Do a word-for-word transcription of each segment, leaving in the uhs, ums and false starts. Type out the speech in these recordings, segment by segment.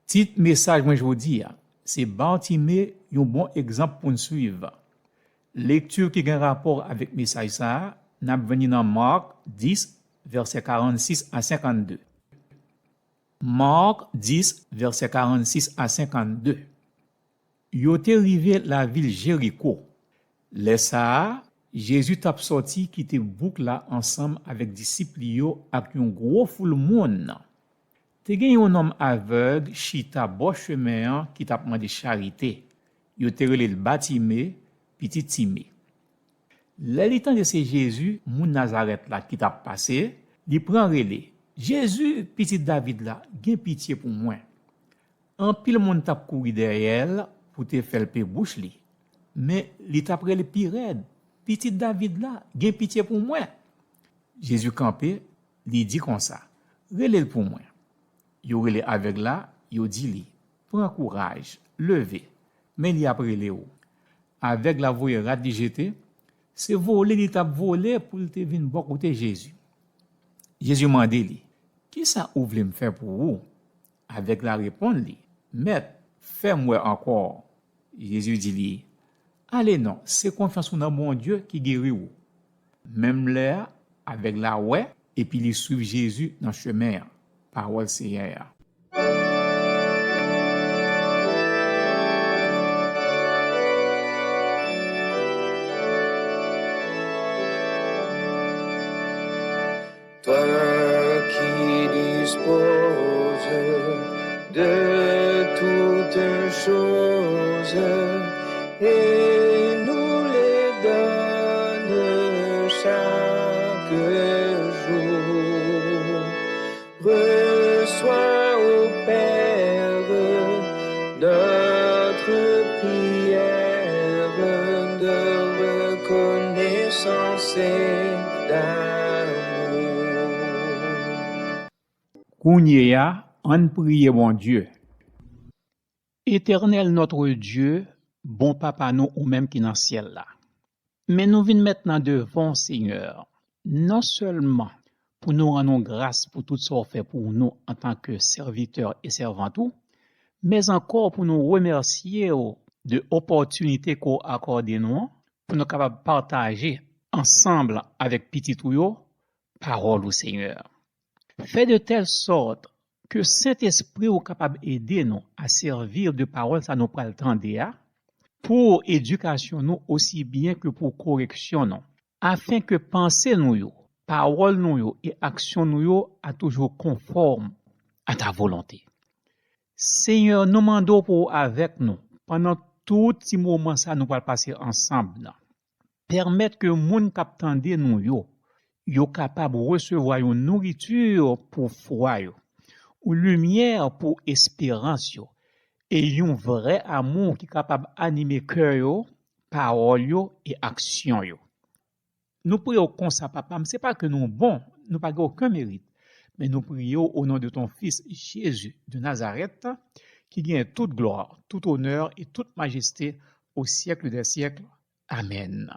Tit mesaj mwen jodi a, se Batime, yon bon egzanp pou n swiv. Lekti ki gen rapò avèk mesaj sa a, n ap jwenn li nan Mak dis, vèsè karannsis a senkannde. Mak dis, vèsè karannsis a senkannde. Yo te rive lavil Jeriko. Lè sa a, Jezi t ap sòti kite bouk la ansanm avèk disip li yo ak yon gwo foul moun. Te gen yon nonm avèg chita bò chemen an ki t ap mande charite. Yo te rele l Batime, pitit Time. Lè li tande se Jezi, moun Nazarèt la, ki t ap pase, li pran rele, Jezi, pitit David la, gen pitye pou mwen. Anpil moun t ap kouri dèyè l pou te fè l pe bouch li. Men li t ap rele pi rèd, Pitit David la, gen pitye pou mwen! Jezi kanpe, li di konsa, Rele l pou mwen. Yo rele avèg la, yo di li, Pran kouraj, leve, men li ap rele w. Avèg la voye rad li jete, se vole li t ap vole pou l te vin bò kote Jezi. Jezi mande li, Kisa ou vle m fè pou ou? Avèg la reponn li, Mèt, fè m wè ankò. Jezi di li, Ale non, se konfyans ou nan Bondye ki geri w. Menm lè a, avèg la wè, epi li swiv Jezi nan chemen an. Pawòl Seyè a. Toi qui disposes de toutes choses et nous les donnes chaque jour, reçois, ô Père, notre prière de reconnaissance et d'amour. Kounye a, ann priye Bondye. Etènèl notre Dieu, bon Papa nou, ou menm ki nan syèl la. Men nou vin mentnan devan w, Senyè, non sèlman pou nou rann ou gras pou tout sa w fè pou nou antanke sèvitè e sèvant ou, men ankò pou nou remèsye w de opòtinite ke w akòde nou an, pou nou kapab pataje ansanm avèk pitit ou yo pawòl ou, Senyè. Fè de tèl sòt ke Sentespri w kapab ede nou a sèvi de pawòl sa nou pral tande a, pou edikasyon nou osi byen ke pou koreksyon nou, afen ke panse nou yo, pawòl nou yo e aksyon nou yo a toujou konfòm a ta volonte. Senyè, nou mande w pou w avèk nou pandan tout ti moman sa nou pral pase ansanm nan. Pèmèt ke moun k ap tande nou yo, yo kapab resevwa yon nouriti pou fwa yo, yon limyè pou esperans yo, e yon vrè amou ki kapab anime kè yo, pawòl yo e aksyon yo. Nou priye w konsa, Papa m, se pa ke nou bon, nou pa gen okenn merit, men nou priye w o non de ton Fis Jezi de Nazarèt, ki gen tout glwa, tout onè e tout majeste au siècle des siècles. Amen.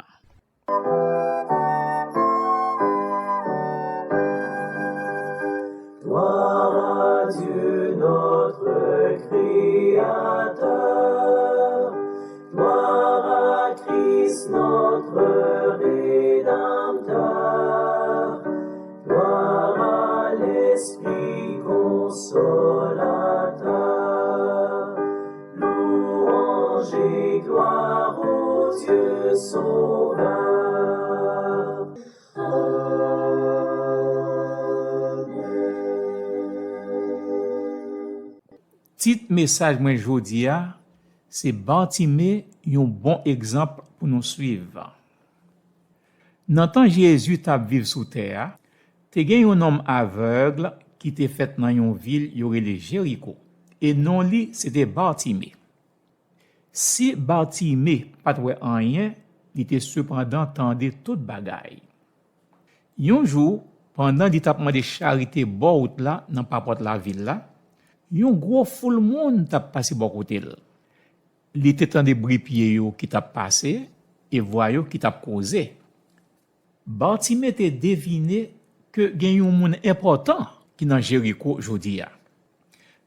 Gloire à Dieu notre Créateur, gloire à Christ notre Rédempteur, gloire à l'Esprit Consolateur, louange et gloire au Dieu Sauveur. Amen. Tit mesaj mwen jodi a, se Batime, yon bon egzanp pou nou swiv. Nan tan Jezi t ap viv sou tè a, te gen yon nonm avèg ki te fèt nan yon vil yo rele Jeriko, e non li se te Batime. Si Batime pa t wè anyen, li te sepandan tande tout bagay. Yon jou, pandan li t ap mande charite bò wout la nan papòt lavil la, yon gwo foul moun t ap pase bò kote l. Li te tande bri pye yo ki t ap pase e vwa yo ki t ap koze. Batime te devine ke gen yon moun enpòtan ki nan Jeriko jodi a.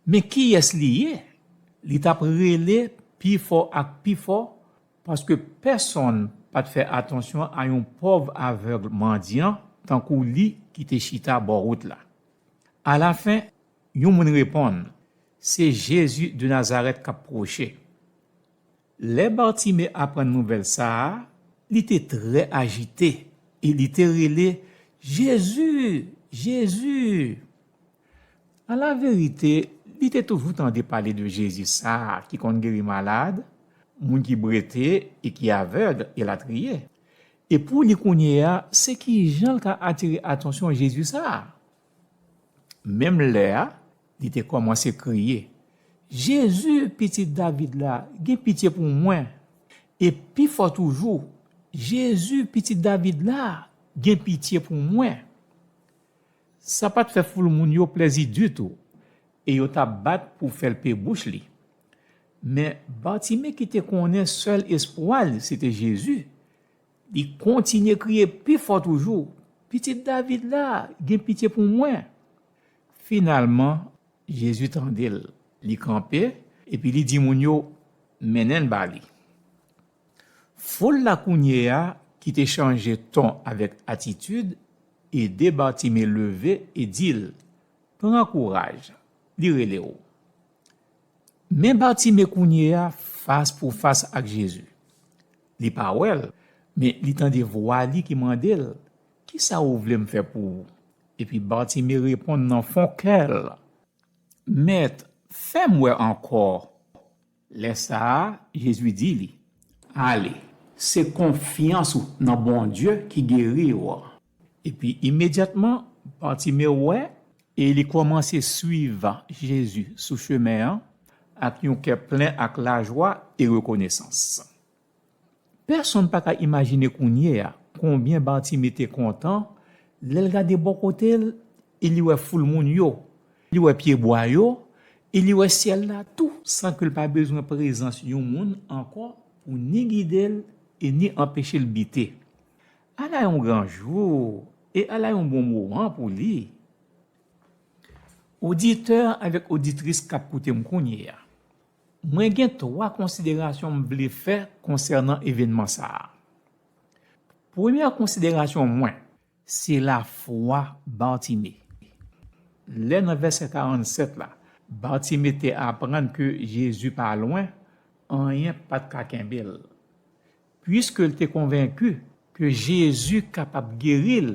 Men kiyès li ye? Li t ap rele pi fò ak pi fò, paske pèsonn pa t fè atansyon a yon pòv avèg mandyan tankou li ki te chita bò wout la. Alafen, yon moun reponn, "Se Jezi de Nazarèt k ap pwoche." Lè Batime aprann nouvèl sa a, li te trè ajite e li te rele, "Jezi! Jezi!" Alaverite, li te toujou tande pale de Jezi sa a ki konn geri malad, moun ki brete e ki avèg, elatriye. E pou li kounye a, se ki jan l ka atire atansyon Jezi sa a? Menm lè a, li te kòmanse kriye, "Jezi, pitit David la, gen pitye pou mwen!" E pi fò toujou, "Jezi, pitit David la, gen pitye pou mwen!" Sa pa t fè foul moun yo plèzi ditou, e yo t ap bat pou fè l pe bouch li. Men Batime ki te konnen sèl espwa l se te Jezi, li kontinye kriye pi fò toujou, "Pitit David la, gen pitye pou mwen!" Finalman, Jezi tande l. Li kanpe, epi li di moun yo, "Mennen l ba li." Foul la kounye a, ki te chanje ton avèk atitid, ede Batime leve e di l, "Pran kouraj, li rele w." Men Batime kounye a fas pou fas ak Jezi. Li pa wè l, men li tande vwa li ki mande l, "Kisa w vle m fè pou ou?" Epi Batime reponn nan fon kè l, "Mèt, fè m wè ankò." Lè sa a, Jezi di li, "Ale, se konfyans ou nan Bondye ki geri w." Epi imedyatman, Batime wè e li kòmanse swiv Jezi sou chemen an ak yon kè plen ak lajwa e rekonesans. Pèsonn pa ka imajine kounye a konbyen Batime te kontan lè l gade bò kote l e li wè foul moun yo, li wè pyebwa yo, e li wè syèl la tou, san ke l pa bezwen prezans yon moun ankò pou ni gide l e ni anpeche l bite. Ala yon gran jou e ala yon bon moman pou li! Oditè avèk oditris k ap koute m kounye a, mwen gen twa konsiderasyon m vle fè konsènan evènman sa a. Premyè konsiderasyon mwen, se lafwa Batime. Lè nan vèsè karannsèt la, Batime te aprann ke Jezi pa lwen, anyen pa t ka kenbe l. Piske l te konvenki ke Jezi kapab geri l,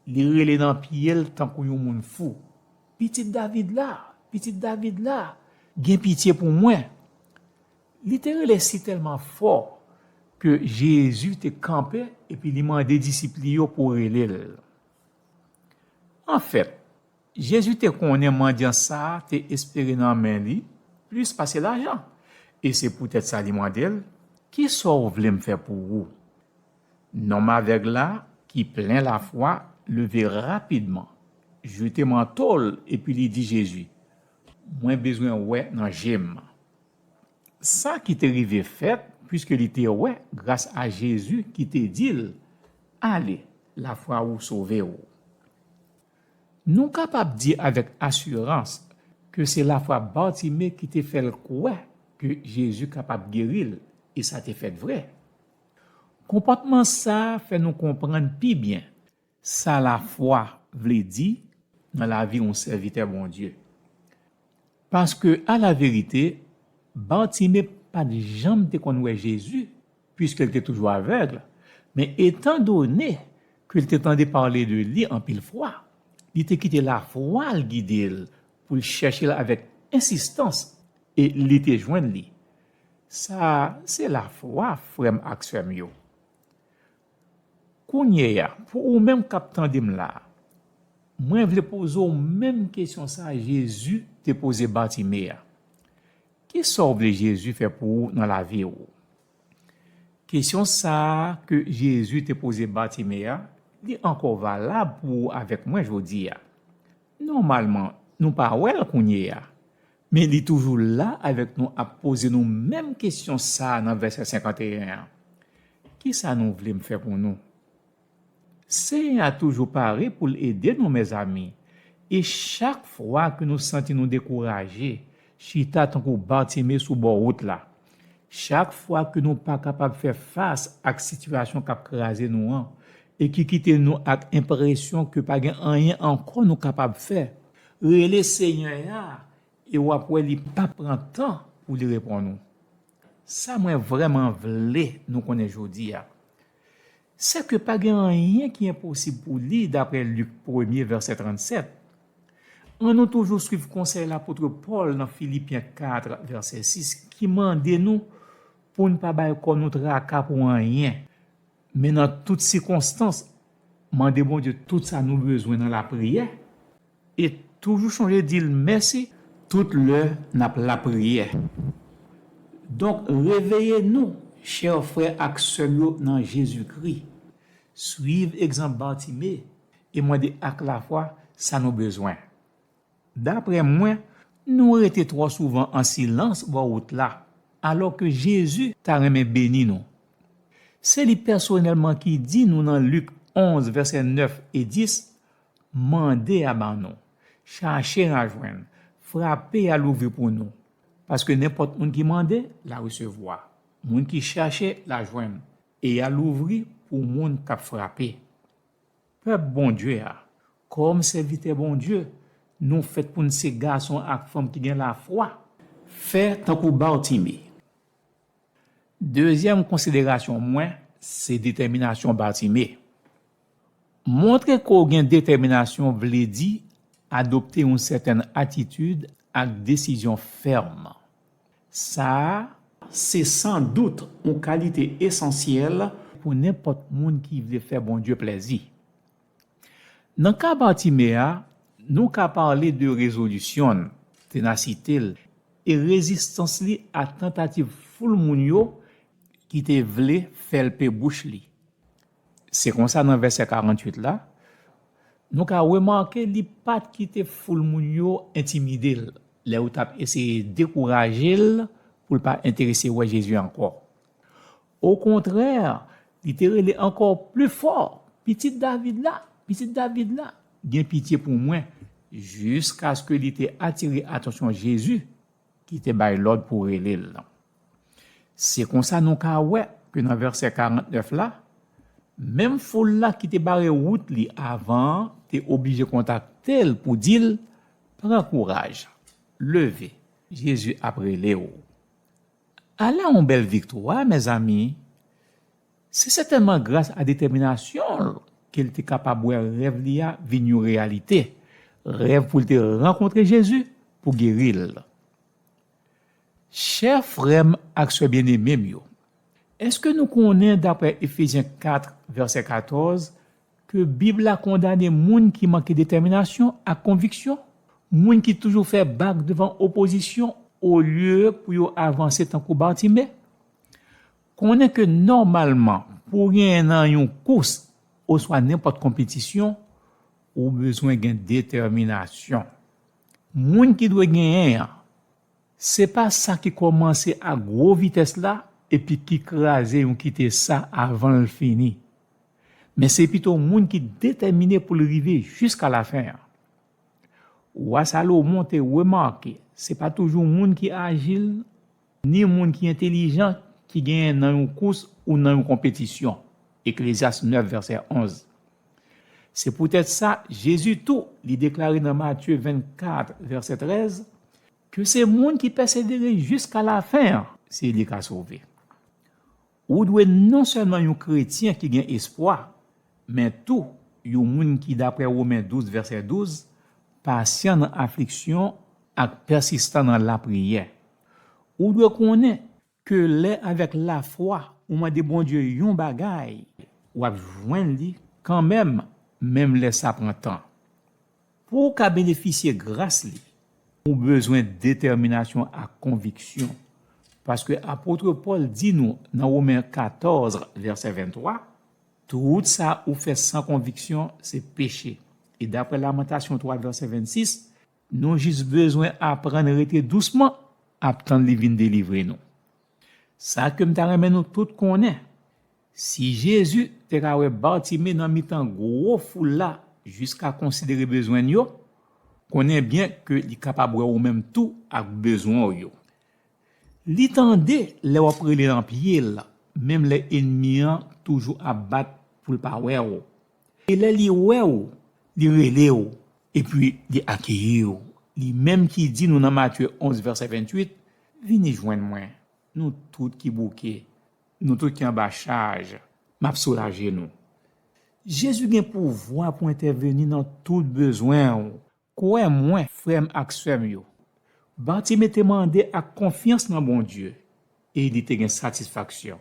li rele nan pye l tankou yon moun fou, "Pitit David la, pitit David la, gen pitye pou mwen!" Li te rele sitèlman fò ke Jezi te kanpe epi li mande disip li yo pou rele l. Anfèt, Jezi te konnen mandyan sa a te espere nan men li plis pase lajan, e se poutèt sa li mande l, "Kisa w vle m fè pou ou?" Nonm avèg la, ki plen lafwa, leve rapidman, jete manto l epi li di Jezi, "Mwen bezwen wè nan je m." Sa ki te rive fèt, piske li te wè gras a Jezi ki te di l, "Ale, lafwa ou sove w." Nou kapab di avèk asirans ke se lafwa Batime ki te fè l kwè ke Jezi kapab geri l, e sa te fèt vrè. Konpòtman sa a fè nou konprann pi byen sa lafwa vle di nan lavi yon sèvitè Bondye. Paske, alaverite, Batime pa t janm te konn wè Jezi, piske l te toujou avèg, men etandone ke l te tande pale de li anpil fwa, li te kite lafwa l gide l pou l chèche l avèk ensistans, e li te jwenn li. Sa a se lafwa, frè m ak sè m yo. Kounye a, pou ou menm k ap tande m la a, mwen vle poze w menm kesyon sa a Jezi te poze Batime a. Kisa w vle Jezi fè pou ou nan lavi w? Kesyon sa a ke Jezi te poze Batime a, li ankò valab pou ou avèk mwen jodi a. Nòmalman, nou pa wè l kounye a, men li toujou la avèk nou ap poze nou menm kesyon sa a nan vèsè senkanteyen an. Kisa nou vle m fè pou nou? Senyè a toujou pare pou l ede nou, mezanmi, E chak fwa ke nou santi nou dekouraje, chita tankou Batime sou bò wout la. Chak fwa ke nou pa kapab fè fas ak sitiyasyon k ap kraze nou an, e ki kite nou ak enpresyon ke pa gen anyen ankò nou kapab fè, rele Senyè a, e w ap wè li p ap pran tan pou li reponn ou. Sa mwen vrèman vle nou konnen jodi a, se ke pa gen anyen ki enposib pou li, dapre Lik premye, vèsè trannsèt. Ann nou toujou swiv konsèy lapot Pòl nan Filipyen kat, vèsè sis, ki mande nou pou n pa bay kò nou traka pou anyen, men nan tout sikonstans, mande Bondye tout sa nou bezwen nan lapriyè, e toujou chonje di l mèsi tout lè n ap lapriyè. Donk, reveye nou, chè frè ak sè m yo nan Jezikri. Swiv egzanp Batime e mande ak lafwa sa nou bezwen. Dapre mwen, nou rete twò souvan an silans bò wout la, alò ke Jezi ta renmen beni nou. Se li pèsonèlman ki di nou nan Lik onz, vèsè nèf e dis, mande a ban nou, chache a jwenn, frape a louvri pou nou. Paske nenpòt moun ki mande, l a resevwa. Moun ki chache, l a jwenn. E a louvri pou moun k ap frape. Pèp Bondye a, kòm sèvitè Bondye, nou fèt pou n se gason ak fanm ki gen lafwa. Fè tankou Batime. Dezyèm konsiderasyon mwen, se detèminasyon Batime. Montre ke w gen detèminasyon vle di adopte yon sètèn atitid ak desizyon fèm. Sa a, se san dout yon kalite esansyèl pou nenpòt moun ki vle fè Bondye plèzi. Nan ka Batime a, nou ka pale de rezolisyon l, tenasite l, e rezistans li a tantativ foul moun yo ki te vle fè l pe bouch li. Se konsa, nan vèsè karannwit la, nou ka remake li pa t kite foul moun yo entimide l lè yo t ap eseye dekouraje l pou l pa enterese wè Jezi ankò. Okontrè, li te rele ankò pli fò, "Pitit David la, pitit David la, gen pitye pou mwen," jiskaske li te atire atansyon Jezi ki te bay lòd pou rele l. Se konsa nou ka wè ke nan vèsè karannèf la, menm foul la ki te bare wout li avan an te oblije kontakte l pou di l, "Pran kouraj, leve, Jezi ap rele w." Ala yon bèl viktwa, mezanmi! Se sètènman gras a detèminasyon l ke l te kapab wè rèv li a vin yon reyalite, rèv pou l te rankontre Jezi pou geri l. Chè frè m ak sè byenneme m yo, èske nou konnen, dapre Efezyen kat, vèsè katòz, ke Bib la kondane moun ki manke detèminasyon ak konviksyon, moun ki toujou fè bak devan opozisyon olye pou yo avanse tankou Batime? Konnen ke nòmalman, pou w genyen nan yon kous oswa nenpòt konpetisyon, ou bezwen gen detèminasyon. Moun ki dwe genyen an, se pa sa ki kòmanse ak gwo vitès la epi ki kraze yon kite sa avan l fini. Men se pito moun ki detèmine pou l rive jiska lafen an. Wa Salomon te remake, se pa toujou moun ki ajil, ni moun ki entèlijan ki genyen nan yon kous ou nan yon konpetisyon. Eklezyas nèf, vèsè onz. Se poutèt sa, Jezi tou, li deklare nan Matye vennkat, vèsè trèz, ke se moun ki pèsevere jiska lafen an, se li k a sove. Ou dwe non sèlman yon kretyen ki gen espwa, men tou yon moun ki, dapre Women douz, vèsè douz, pasyan nan afliksyon ak pèsistan nan lapriyè. Ou dwe konnen ke lè avèk lafwa ou mande Bondye yon bagay, w ap jwenn li kanmenm, menm lè sa pran tan. Pou w ka benefisye gras li, ou bezwen detèminasyon ak konviksyon. Paske apot Pòl di nou nan Women katòz, vèsè venntwa, "Tout sa ou fè san konviksyon se peche." E dapre Lamantasyon twa, vèsè vennsis, nou jis bezwen aprann rete dousman, ap tann li vin delivre nou. Sa ke m ta renmen nou tout konnen, si Jezi te ka wè Batime nan mitan gwo foul la jiska konsidere bezwen l yo, Konnen byen ke li kapab wè ou menm tou ak bezwen w yo. Li tande lè w ap rele nan pye l, menm lè ènmi an toujou ap bat pou l pa wè w. E lè li wè w, li rele w, epi li akeyi w. Li menm ki di nou nan Matye onz, vèsè venntuit, "Vini jwenn mwen, nou tout ki bouke, nou tout ki anba chaj, m ap soulaje nou." Jezi gen pouvwa pou entèveni nan tout bezwen w. Kwè mwen, frè m ak sè m yo, Batime te mande ak konfyans nan Bondye, e li te gen satisfaksyon.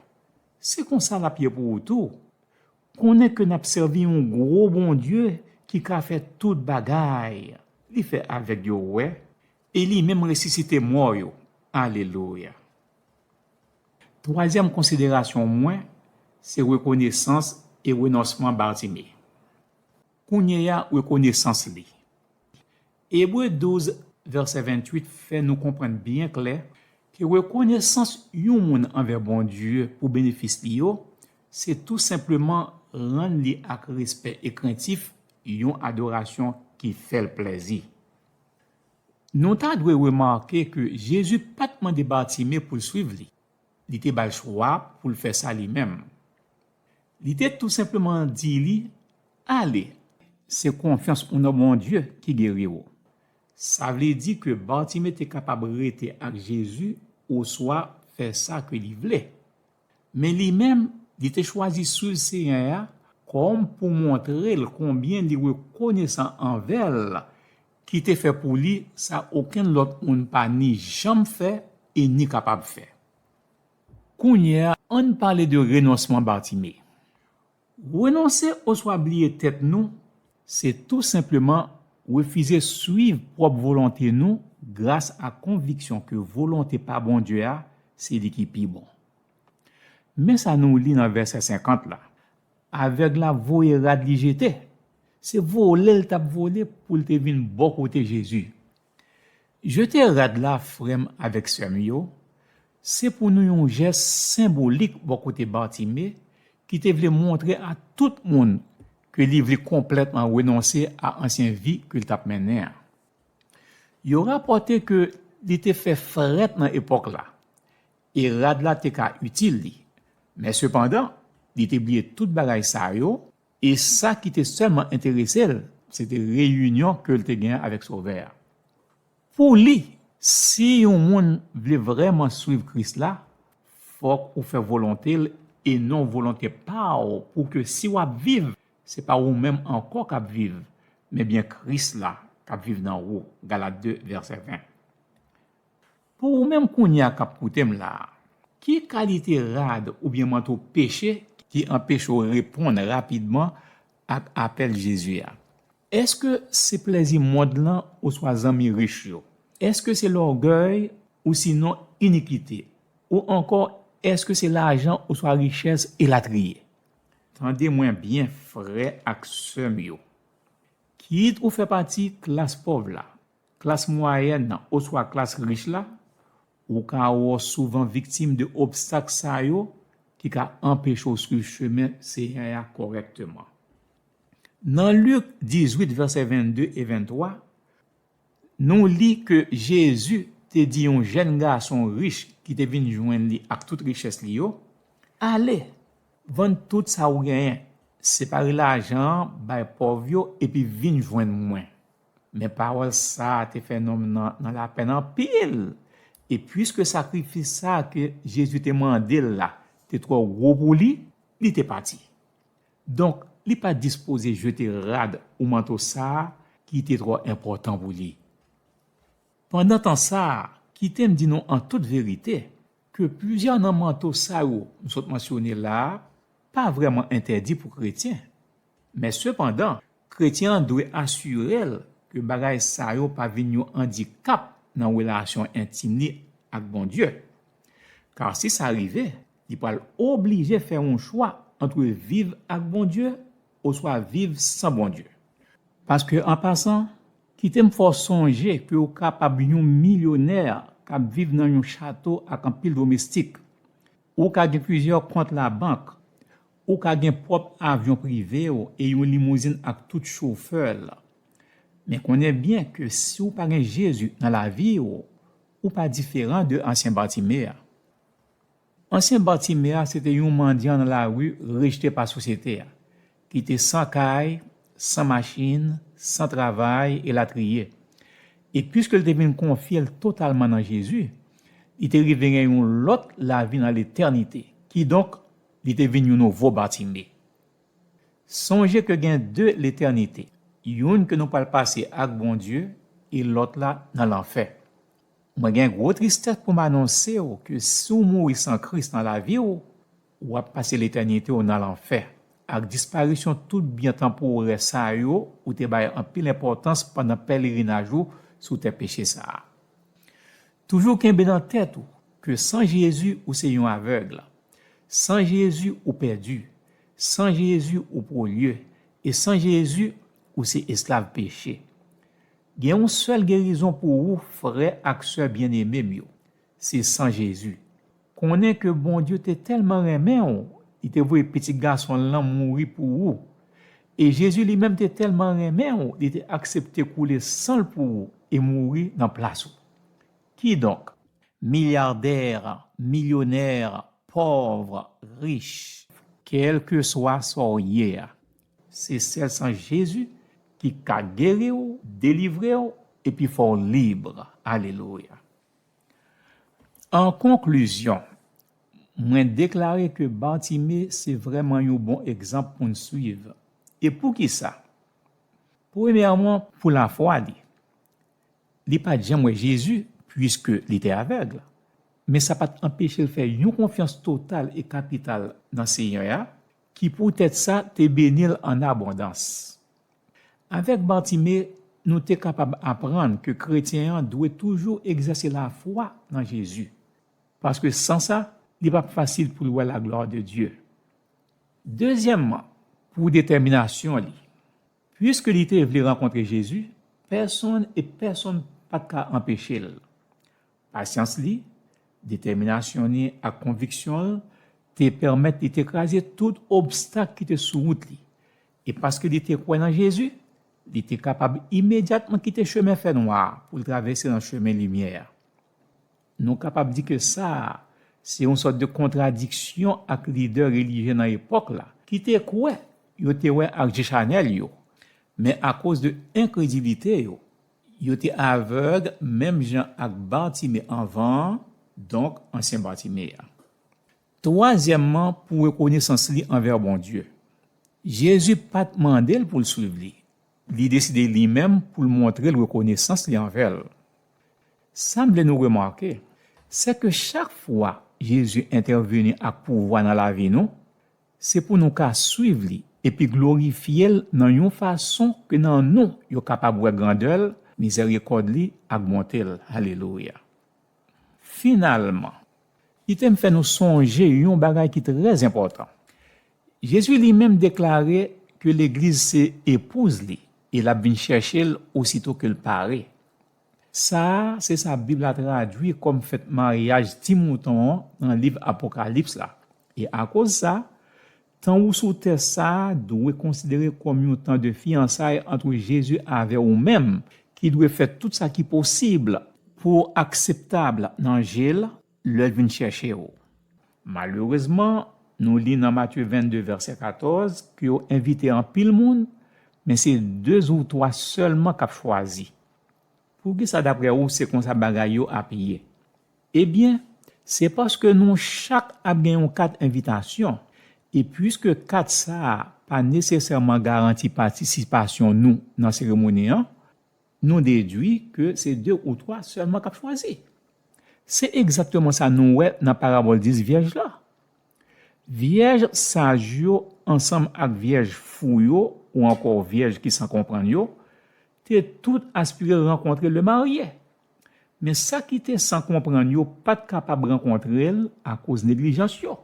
Se konsa l ap ye pou ou tou. Konnen ke n ap sèvi yon gwo Bondye ki ka fè tout bagay. Li fè avèg yo wè, e li menm resisite mò yo. Alelouya! Twazyèm konsiderasyon mwen, se rekonesans e renonsman Batime. Kounye a, rekonesans li. Ebre douz, vèsè venntuit fè nou konprann byen klè ke rekonesans yon moun anvè Bondye pou benefis li yo, se tou senpleman rann li ak respè e krentif yon adorasyon ki fè l plèzi. Nou ta dwe remake ke Jezi pa t mande Batime pou l suiv li. Li te ba l chwa pou l fè sa li menm. Li te tou senpleman di li, "Ale, se konfyans ou nan Bondye ki geri w." Sa vle di ke Batime te kapab rete ak Jezi oswa fè sa ke li vle. Men li menm, li te chwazi suiv Senyè a kòm pou montre l konbyen li rekonesan anvè l ki te fè pou li sa okenn lòt moun pa ni janm fè e ni kapab fè. Kounye a, ann pale de renonsman Batime. Renonse oswa bliye tèt nou, se tou senpleman refize suiv pwòp volonte nou gras a konviksyon ke volonte pa Bondye a, se li ki pi bon. Men sa nou li nan vèsè senkant la, "Avèg la voye rad li jete." Se vole l t ap vole pou l te vin bò kote Jezi. Jete rad la, frè m avèk sè m yo, se pou nou yon jès senbolik bò kote Batime, ki te vle montre a tout moun ke li vle konplètman renonse a ansyen vi ke l t ap mennen an. Yo rapòte ke li te fè frèt nan epòk la, e rad la te ka itil li. Men sepandan, li te bliye tout bagay sa yo, e sa ki te sèlman enterese l, se te reyinyon ke l te gen avèk Sovè a. Pou li, si yon moun vle vrèman suiv Kris la, fòk ou fè volonte l e non volonte pa w, pou ke si w ap viv, se pa ou menm ankò k ap viv, men byen Kris la k ap viv nan ou. Galat de, vèsè ven. Pou ou menm kounye a k ap koute m la a, ki kalite rad oubyen manto peche ki anpeche w reponn rapidman ak apèl Jezi a? Èske se plèzi mond lan oswa zanmi rich yo? Èske se lògèy ou sinon inikite? Ou ankò, èske se lajan oswa richès elatriye? Tande mwen byen, frè ak sè m yo. Kit ou fè pati klas pòv la, klas mwayèn nan oswa klas rich la, ou ka wè w souvan viktim de obstak sa yo ki ka anpeche w suiv chemen Senyè a kòrèkteman. Nan Lik dizuit, vèsè vennde e venntwa, nou li ke Jezi te di yon jèn gason rich ki te vin jwenn li ak tout richès li yo, "Ale, vann tout sa ou genyen, separe lajan an, bay pòv yo, epi vin jwenn mwen." Men pawòl sa a te fè nonm nan, nan lapèn anpil. E piske sakrifis sa a ke Jezi te mande l la te twò gwo pou li, li te pati. Donk, li pa t dispoze jete rad ou manto sa a ki te twò enpòtan pou li. Pandan tan sa a, kite m di nou an tout verite ke plizyè nan manto sa yo m sot mansyone la a pa vrèman entèdi pou kretyen. Men sepandan, kretyen an dwe asire l ke bagay sa yo pa vin yon andikap nan relasyon entim li ak Bondye. Kar si sa rive, li pral oblije fè yon chwa ant viv ak Bondye oswa viv san Bondye. Paske, an pasan, kite m fè w sonje ke w kapab yon milyonè k ap viv nan yon chato ak anpil domestik. Ou ka gen plizyè kont labank. Ou ka gen pwòp avyon prive w e yon limouzin ak tout chofè l. Men konnen byen ke si w pa gen Jezi nan lavi w, ou pa diferan de ansyen Batime a. Ansyen Batime a se te yon mandyan nan lari rejte pa sosyete a, ki te san kay, san machin, san travay, elatriye. E piske l te vin konfye l totalman nan Jezi, li te rive gen yon lòt lavi nan letènite. Kidonk, li te vin yon nouvo Batime. Sonje ke gen de letènite, youn ke nou pral pase ak Bondye e lòt la nan lanfè. Mwen gen gwo tristès pou m anonse w ke si w mouri san Kris nan lavi w, w ap pase letènite w nan lanfè, ak disparisyon tout byen tanporè sa yo ou te bay anpil enpòtans pandan pelerinaj ou sou tè peche sa a. Toujou kenbe nan tèt ou ke san Jezi ou se yon avèg. San Jezi ou pèdi. San Jezi ou polye. E san Jezi ou se esklav peche. Gen yon sèl gerizon pou ou, frè ak sè byeneme m yo. Se san Jezi. Konnen ke Bondye te tèlman renmen w, li te voye Pitit Gason l lan mouri pou ou. E Jezi li menm te tèlman renmen w, li te aksepte koule san l pou ou e mouri nan plas ou. Kidonk, milyadè, milyonè, pòv, rich, kèlkeswa sa w ye a, se sèl san Jezi ki ka geri w, delivre w, epi fè w lib. Alelouya. An konklizyon, mwen deklare ke Batime se vrèman yon bon egzanp pou n swiv. E poukisa? Premyèman, pou lafwa li. Li pa t janm wè Jezi, piske li te avèg. Men sa pa t anpeche l fè yon konfyans total e kapital nan Seyè a, ki poutèt sa te beni l an abondans. Avèk Batime, nou te kapab aprann ke kretyen an dwe toujou egzèse lafwa nan Jezi, paske san sa, li p ap fasil pou l wè laglwa de Dye. Dezyèmman, pou detèminasyon li. Piske li te vle rankontre Jezi, pèsonn e pèsonn pa t ka anpeche l. Pasyans li, detèminasyon li ak konviksyon l te pèmèt li te kraze tout obstak ki te sou wout li. E paske li te kwè nan Jezi, li te kapab imedyatman kite chemen fènwa a pou l travèse nan chemen limyè a. Nou kapab di ke sa a se yon sòt de kontradiksyon ak lidè relijye nan epòk la, ki te kwè yo te wè ak je chanèl yo, men akoz de enkredilite yo, yo te avèg menm jan ak Batime anvan an, donk ansyen Batime a. Twazyèmman, pou rekonesans li anvè Bondye. Jezi pa t mande l pou l swiv li. Li deside li menm pou l montre l rekonesans li anvè l. Sa m vle nou remake, se ke chak fwa Jezi entèvini ak pouvwa nan lavi nou, se pou nou ka swiv li epi glorifye l nan yon fason ke nan nou yo kapab wè grandè l, mizèrikòd li ak bonte l. Alelouya! Finalman, kite m fè nou sonje yon bagay ki trè enpòtan. Jezi li menm deklare ke legliz se epouz li e l ap vin chèche l osito ke l pare. Sa a, se sa Bib la tradui kòm fèt maryaj ti mouton an nan liv Apokalips la. E akoz sa, tan ou sou tè sa a dwe konsidere kòm yon tan de fiyansay ant Jezi avè ou menm, ki dwe fè tout sa ki posib pou w akseptab nan je l lè l vin chèche w. Malerezman, nou li nan Matye vennde vèsè katòz ke yo envite anpil moun, men se de ou twa sèlman k ap chwazi. Poukisa, daprè ou, se konsa bagay yo ap ye? Ebyen, se paske nou chak ap gen yon kat envitasyon, e piske kat sa a pa nesesèman garanti patisipasyon nou nan seremoni an, nou dedui ke se de ou twa sèlman k ap chwazi. Se egzakteman sa nou wè nan parabòl dis vyèj la. Vyèj saj yo ansanm ak vyèj fou yo, ou ankò vyèj ki san konprann yo, te tout aspire rankontre lemarye. Men sa ki te san konprann yo pa t kapab rankontre l akoz neglijans yo.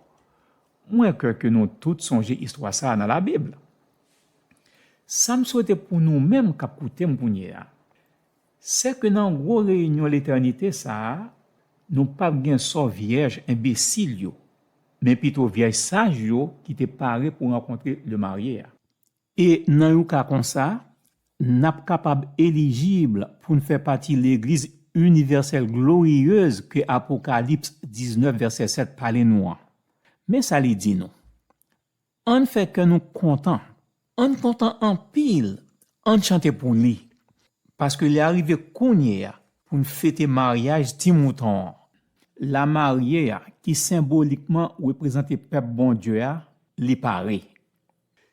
Mwen kwè ke nou tout sonje istwa sa a nan Labib. Sa m swete pou nou menm k ap koute m kounye a, se ke nan gwo reyinyon letènite sa a, nou p ap gen sò vyèj enbesil yo, men pito vyèj saj yo ki te pare pou rankontre lemarye a. E nan yon ka konsa, n ap kapab elijib pou n fè pati legliz inivèsèl gloriyez ke Apokalips diznèf vèsè sèt pale nou an. Men sa li di nou: Ann fè kè nou kontan. Ann kontan anpil. Ann chante pou li. Paske lè a rive kounye a pou n fete maryaj Ti Mouton an. Lamarye a, ki senbolikman reprezante pèp Bondye a, li pare.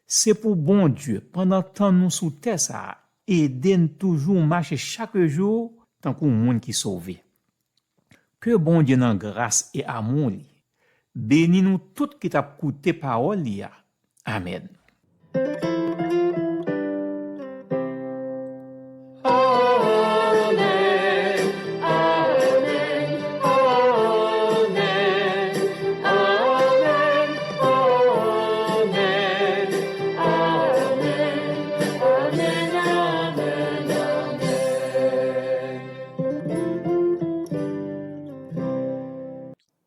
Se pou Bondye, pandan tan nou sou tè sa a, ede n toujou mache chak jou tankou moun ki sove. Ke Bondye nan gras e amou li beni nou tout ki t ap koute pawòl li a. Amèn.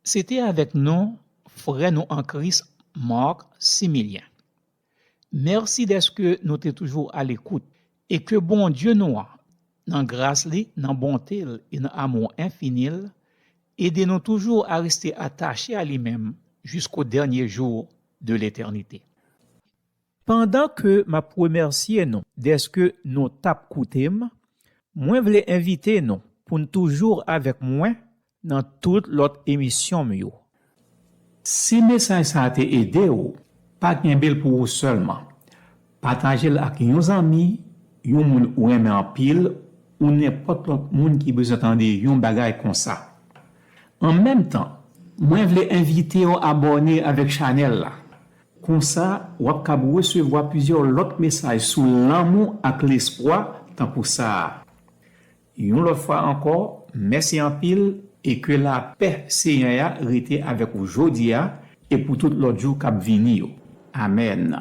Se te avèk nou, frè nou an Kris, Marc Similien. Mèsi dèske nou te toujou alekout e ke Bondye nou an, nan gras li, nan bonte l e nan amou enfini l, ede nou toujou a reste atache a li menm jusqu'au dernier jour de l'éternité. Pandan ke m ap remèsye nou dèske nou t ap koute m, mwen vle envite nou pou n toujou avèk mwen nan tout lòt emisyon m yo. Si mesaj sa a te ede w, pa kenbe l pou ou sèlman. Pataje l ak yon zanmi, yon moun ou renmen anpil, ou nenpòt lòt moun ki bezwen tande yon bagay konsa. An menm tan, mwen vle envite w abòne avèk chanèl la. Konsa, w ap kab resevwa plizyè lòt mesaj sou lanmou ak lespwa tankou sa a. Yon lòt fwa ankò, mèsi anpil e ke lapè Senyè a rete avèk ou jodi a e pou tout lòt jou k ap vini yo. Amèn.